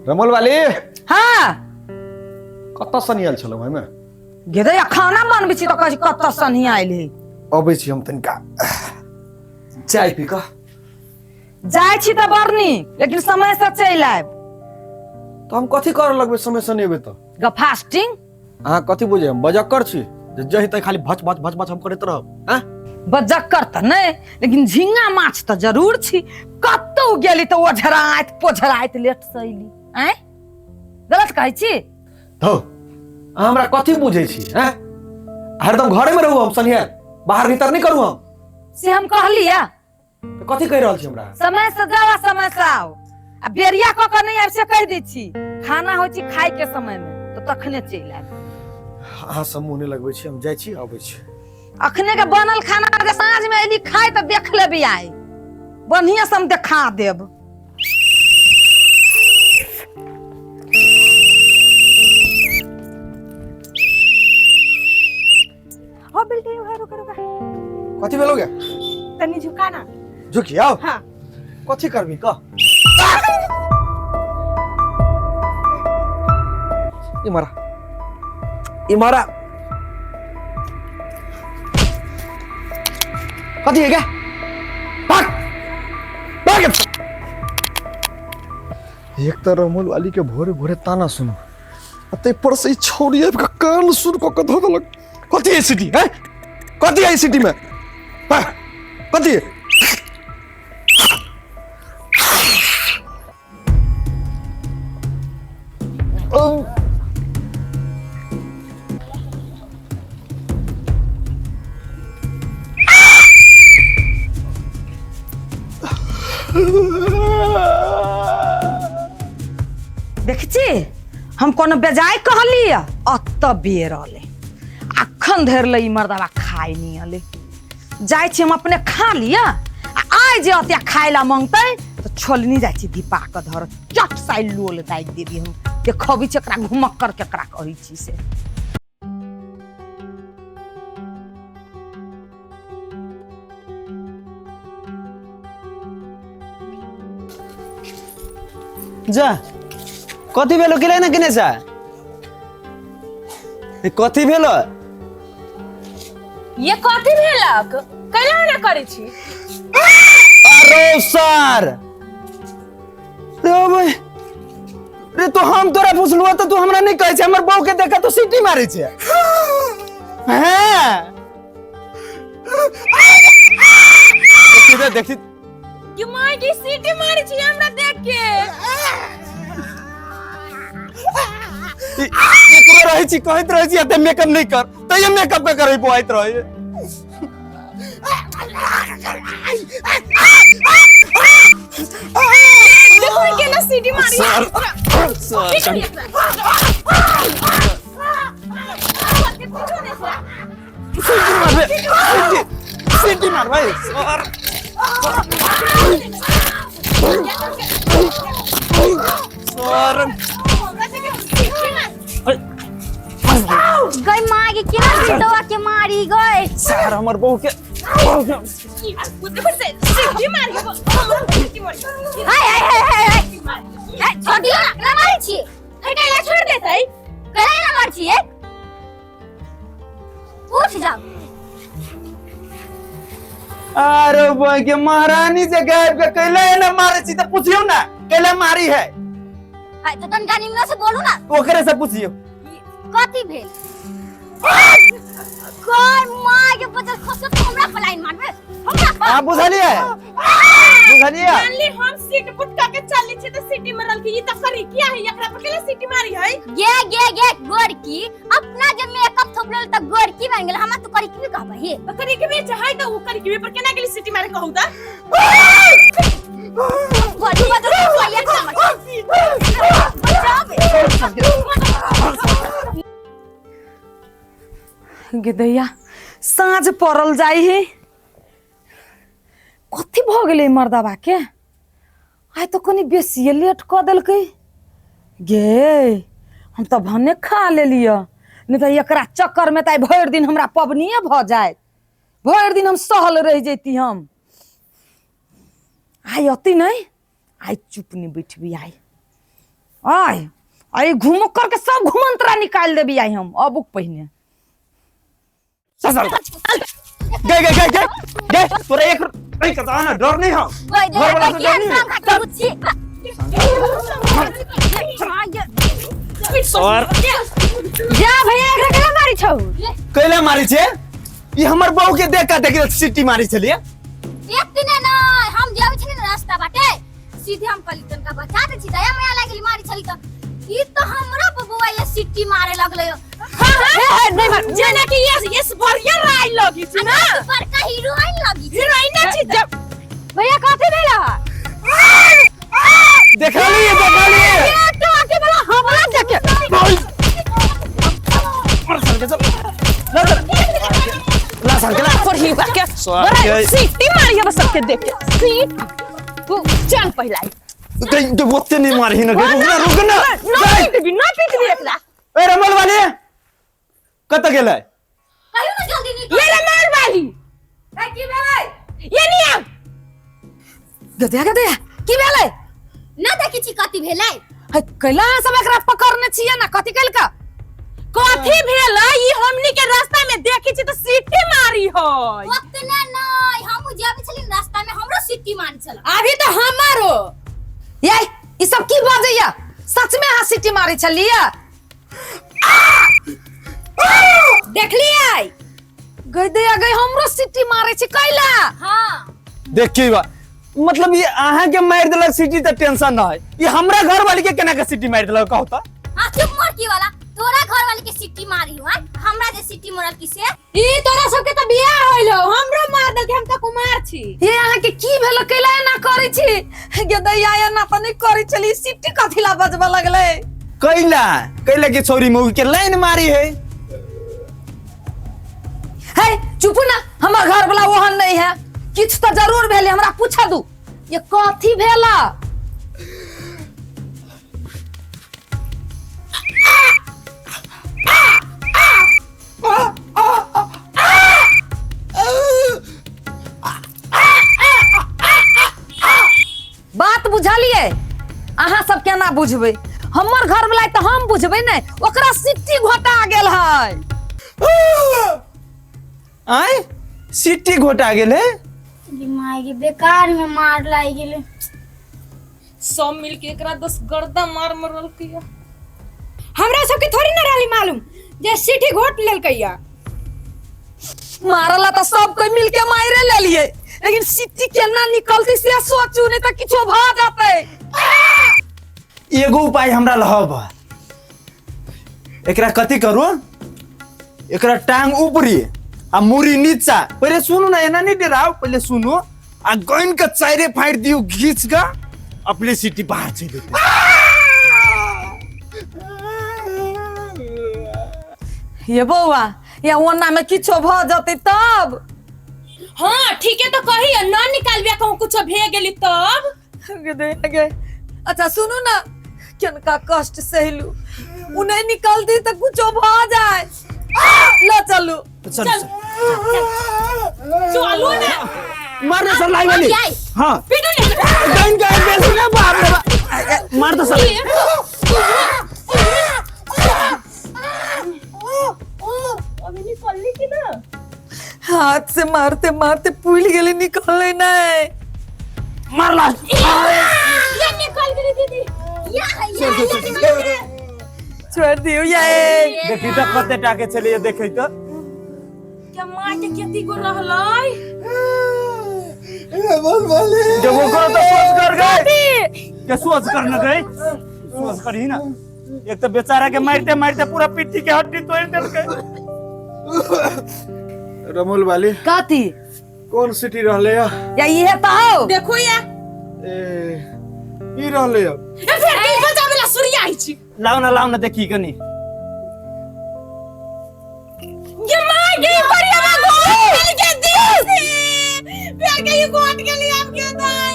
रमोल वाली। हाँ। कतऽ सनी आयल छलहुँ एहिमे? गे दैया, खाना बनबै छी तऽ कहै छी कतऽ सनी आयल है। अबै छी हम तनिका चाय पी कऽ। जाइ छी तऽ बड़ नीक, लेकिन समय से चलि आयब। तऽ हम कथी करऽ लगबै समय से नहि एबै तऽ? ग फास्टिंग। अहाँ कथी बुझै हम बजक्कर छी जे जही तही खाली भच भच भच भच हम करैत रहब? आँय? बजक्कर तऽ नहि, लेकिन झिंगा माछ तऽ जरूर छी। कतौ गेली तऽ ओझराइत पोझराइत लेट से अयली। आँय, गलत कहै छी? धौ, अहाँ हमरा कथी बुझै छी? आँय, हरदम घरेमे रहू हम सनिहार, बाहर भीतर नहि करू हम? से हम कहलियै? तऽ कथी कहि रहल छी हमरा? समय से जाओ आ समय से आओ, आ बेरिया कऽ कऽ नहि आबि से कहि दै छी। खाना होइ छै खाय के समय मे तऽ तखने चलि आयब। अहाँ सब मुँह नहि लगबै छी, हम जाइ छी अबै छी। अखने के बनल खाना जे साँझ मे एली खाय तऽ देख लेबी, आइ बढ़िया से हम देखा देब। हो बिल्टी, रुका रुका रुका। कथी भेलो गे? तनी झुका ना। झुकी आओ। हाँ। कथी करबी कह? इमरा इमरा कथी है क्या? भाग भाग। एक तऽ रमोल वाली के भोरे भोरे ताना सुनू आ ताहि पर से ई छौड़ी आबि कऽ कान सुन कऽ कऽ धऽ देलक। कथी है सिटी है? कथी है सिटी में? हैं? कथी है? देखै छी, हम कोनो बेजाय कहली? अत बेर अलै, अखन धरि ले ई मर्दबा खाय नहीं अलै। जाइ छी हम अपने खा लिअ, आ आइ जे अते खाय ला मंगतै तऽ छोलनी जाइ छी धीपा कऽ धर चट साइ लोल दागि देबी। हम देखबै छी एकरा घुमक्कर केकरा कहै छी से। जा, कथी भेलो? केले ना केने सा? ए, कथी भेलो? ये कथी भेलक? कैला ना करै छी? अरे सर रे भाई रे, तो हम तोरा पुछलु तऽ तू हमरा नहीं कहै छै। हमर बहू के देखा तो सीटी मारै छै। हैं, देखी रे, देखी। कि माय की सीटी मारै छी हमरा देख के? एकरो रहै छी, कहैत रहै छी एते मेकअप नहीं कर, तैयो मेकअप के करै बोआइत रहै। देखो केना सीटी मारी। सर सर, सीटी मारबे, सीटी सीटी मारबे सर। सर गई माँ के केना बेटवा के मारी गई। सर, हमर बहू के सीटी मारी, सीटी मारी। हाय हाय हाय हाय हाय हाय, छोड़ दियो ना, केना मारै छी? कैला छोड़ देतै? केना ना मारै छी? उठ जाओ। अरे बहू के महारानी से गायब के कैला ना मारे छी? त पूछियो ना कैला मारी है। हाय, तो तनका निमन से बोलू ना। ओकरे से पूछियो। कथी भेल? गई माँ के बचल खसो तो हमरा पर लाइन मारबे हमरा पर? आप बुझलिए, बुझलिए? मान ली हम सीट बुटका के चली छी त सीटी मारल की। ई त करी किया है? एकरा पर केला सीटी मारी है? गे गे गे गोरकी, अपना जे मेकअप थोपले त गोरकी बन गेल, हमरा तू करी की कहबै हे? त करी के बेच है त उ करी के पर केना गेली सीटी मारे कहू त? बड़ी बदल ये समझ बचावे। गे दैया, साँझ पड़ल जाइ है, कथी भऽ गेलै मर्दबा के? आइ तऽ कनि बेसिए लेट कऽ देलकै। गे, हम तऽ भने खा लेलियै, नहि तऽ एकरा चक्करमे तऽ आइ भरि दिन हमरा पबनिए भऽ जायत, भरि दिन हम सहल रहि जैती। हम आइ अती नहि आइ चुप नहीं बैठबी आइ। आइ आइ घूम करके सब घुमंतरा निकाल देबी आइ हम अबुक पहिने। ससर गए गए गए गए गए तोरा एक नहीं कता ना डर नहीं हो घर वाला से डर नहीं और जा भैया एकरा केना मारी छौ? कैला मारी छे? ई हमर बहू के देख के देख सीटी मारी छलिए। एक दिन ना हम जाबै छली ने रास्ता बाटे सीधे हम कहली तनका बचा दे छी, दया माया लागली मारी छली त ई त हमरा पर बौआ ये सीटी मारे लगलै। हां हां नहीं मार जेना कि ये ये बढ़िया राय लगी छी ना, बड़का हीरोइन लगी छी। हीरोइन ना छी जब भैया कथी भेला? देखा लिए देखा लिए तो आके वाला हमरा देखे मार सर के चल ला चल ला सर के ला पर ही के बड़ा सीटी मारी हम सबके देख के सीट तू चल पहिला ते ते ओते नहीं मारही ना, रुक ना रुक ना ना पीटबी ना पीटबी एकरा। ए रमल वाली कत गेलै? कहियो ना जल्दी निकल। ये रमल वाली ए की भेलै? ये नहीं आ गदया गदया की भेलै? ना देखी छी कथी भेलै? है कैला सब एकरा पकड़ने छियै ना, कथी कैलका? कथी भेलै? ई हमनी के रास्ता में देखी छी त सीटी मारी होय। ओतना नहीं हम जाबै छली रास्ता में हमरो सीटी मारी छल। अभी तो हमारो ये ई सब की बाजैया? सच में अहाँ सीटी मारी छलियै? देखलियै गदया गई हमरो सीटी मारे छी कैला? हां देखी बा मतलब ये अहाँ के मार देलक सीटी त टेंशन न है, ये हमरा घर वाली के केना के सीटी मार देलक कहू त? हां चुप मोरकी वाला, तोरा घर वाली के सीटी मारी हुआ हमरा जे सीटी मारल की से? ई तोरा सबके त बियाह होइल हो, हमरो मार देलक, हम त कुमार छी। ये अहाँ के की भेल कैला एना करै छी? गदया एना त नहीं करै छली, सीटी कथी ला बजबऽ लगलै? कैला कैला के छोरी मौगी के लाइन मारी है। हे चुप ना, हमर घर वाला ओहन नहीं है, किछु त जरूर भेलै, हमरा पूछ दू ये कथी भेला? बात बुझलियै? अहाँ सब केना बुझबै? हमर घर वाला तऽ हम बुझबै ने, ओकरा सिट्टी घोटा गेल है। आय सिट्टी घोटा गेल है? दिमाग बेकार में मार लागि गेलै। सब मिल के एकरा दस गर्दा मार मरलकै। हमरा सबके थोड़ी ना रहली मालूम जे सीटी घोट लेलकैया। मारला तऽ सब कोई मिल के मारे लेलियै, लेकिन सिट्टी केना निकलती से सोचू, नहीं तऽ किछो भऽ जेतै। एगो उपाय हमरा लहब, एकरा कथी करू, एकरा टांग ऊपरी आ मुरी नीचा। पहिले सुनू ना, एना नहीं डराओ, पहिले सुनू आ गइन के चाइरे फाड़ दियो घीच के अपने सिटी बाहर चलि जेतै। ये बौआ या ओना में किछो भऽ जेतै तब? हाँ ठीक है तो कही न निकालबे कहूँ कुछो भे गेली तब। अच्छा सुनू ना, केनका कष्ट सहलू, उ नहीं निकलती तो कुछो भऽ जाए। लो चलू चल चलू ना, मार दे सर लाई वाली। हां पीटू ने गइन के बेसी ना, बाप रे बाप, मार दे सर। अभी निकलली कि ना? हाथ से मारते मारते पुल गेली, निकलले नहीं। मारला ये निकल गेली दीदी। या छोड़ दियो ये। देखी त कते टाके चलिए देखै त क्या मार के केती गो रहलै? ए बोल बोले जब वो करो तो सोच कर गए के सोच कर न गए, सोच कर ही ना। एक तो बेचारा के मारते मारते पूरा पिट्ठी के हड्डी तोड़ देलकै। रमोल वाली कथी कौन सिटी रहले या? या इहे त हो देखो या ए ई रहले या। ए फिर की बजावेला सूर्या आई छी। लाओ ना लाओ ना देखी कनी। ये मार गई परिया में गोट के दी फिर के ये गोट के लिए हम के दाई।